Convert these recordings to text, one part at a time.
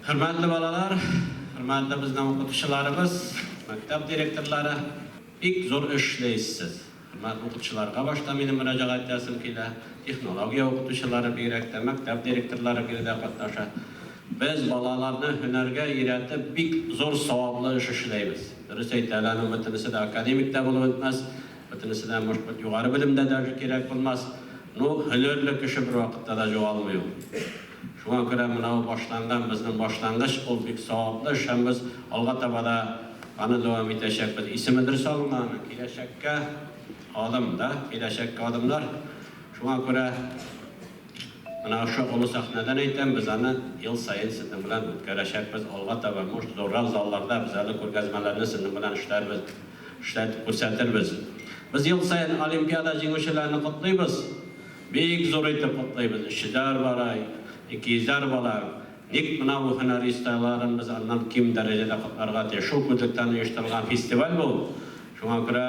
Хөрмәтле балалар, хөрмәтле безнең укытучыларыбыз, мәктәп директорлары, бик зур эш эшләйсез. Хөрмәтле укытучыларга башта минем мөрәҗәгать итәсем килә. Технология укытучылары бигрәк тә, мәктәп директорлары биредә катнаша. Без балаларны һөнәргә өйрәтеп бик зур саваплы эш эшләйбез. Дөрес әйтә, әле аның бөтенесе дә академик та булып бетмәс, бөтенесе дә, может быть, югары белем дә даже кирәк булмас. Ну, һөнәрле кеше бервакытта да югалмый ул. Шуңа күрә менә ул башланган безнең башлангыч, ул бик саваплы эш һәм без алга таба да аны дәвам итәчәкбез. Исеме дөрес алынган аның, Киләчәккә адым, да, Киләчәккә адымнар. Шуңа күрә менә шушы олы сәхнәдән әйтәм, без аны ел саен сезнең белән үткәрәчәкбез, алга таба, может, зуррак залларда без әле күргәзмәләрне сезнең белән эшләрбез, эшләтеп күрсәтербез. Без ел саен олимпиада җиңүчеләрне котлыйбыз. Бик зур итеп котлыйбыз, өчйөзәр бала, икейөзәр бала. Ник менә бу һөнәри осталарын без аннан ким дәрәҗәдә котларга тиеш? Шул күзлектән оештырылган фестиваль бу. Шуңа күрә,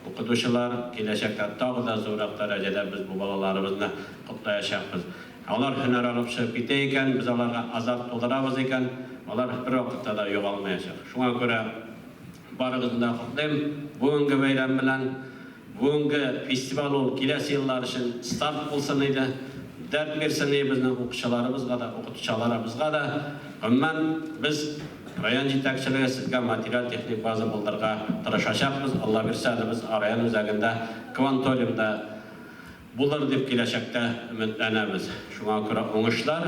укытучылар, киләчәктә тагы да зуррак дәрәҗәдә без бу балаларыбызны котлаячакбыз. Алар һөнәр алып чыгып китә икән, без аларга азарт тудырабыз икән, алар бервакытта да югалмаячак. Шуңа күрә барыгызны да котлыйм бүгенге бәйрәм белән. Бүгенге фестиваль ул киләсе еллар өчен старт булсын иде, дәрт бирсен иде безнең укучыларыбызга да, укытучыларыбызга да. Гомумән, без, район җитәкчелеге, сезгә материаль-техник база булдырырга тырышачакбыз. Алла бирсә, әле без район үзәгендә кванториум да булыр дип киләчәктә өметләнәбез. Шуңа күрә уңышлар!